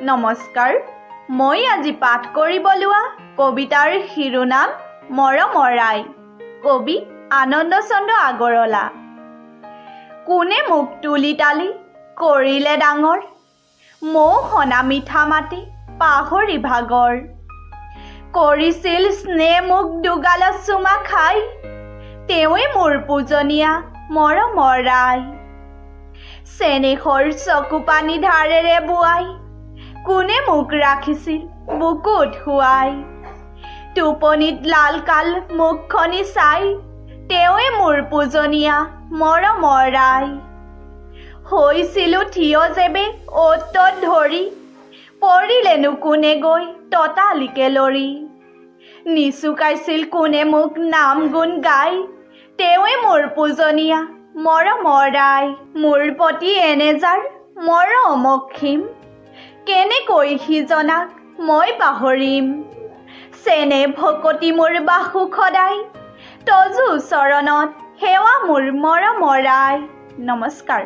নমস্কাৰ, মই আজি পাঠ কৰিব লোৱা কবিতাৰ শিৰোনাম মৰমৰ আই, কবি আনন্দচন্দ্ৰ আগৰৱালা। কোনে মোক তুলি তালি কৰিলে ডাঙৰ, মৌ সনা মিঠা মাতি পাহৰি ভাগৰ, কৰিছিল স্নেহ মোক দুগালত চুমা খাই, তেওঁৱে মোৰ পূজনীয়া মৰমৰ আই। চেনেহৰ চকু পানী ধাৰেৰে বোৱাই, কোনে মোক ৰাখিছিল বুকুত শুৱাই, টোপনিত লাল কাল মুখখনি চাই, তেওঁৱে মোৰ পূজনীয়া মৰমৰ আই। হৈছিলো থিয় যেবে অ'ত ত'ত ধৰি, পৰিলেনো কোনে গৈ ততালিকে লৰি, নিচুকাইছিল কোনে মোক নাম গুণ গাই, তেওঁৱে মোৰ পূজনীয়া মৰমৰ আই। মোৰ প্ৰতি এনে যাৰ মৰম অসীম, কেনেকৈ সিজনাক মই পাহৰিম, চেনেহ ভকতি মোৰ বাসু সদায়, তজু চৰণত সেৱা মোৰ মৰমৰ আই। নমস্কাৰ।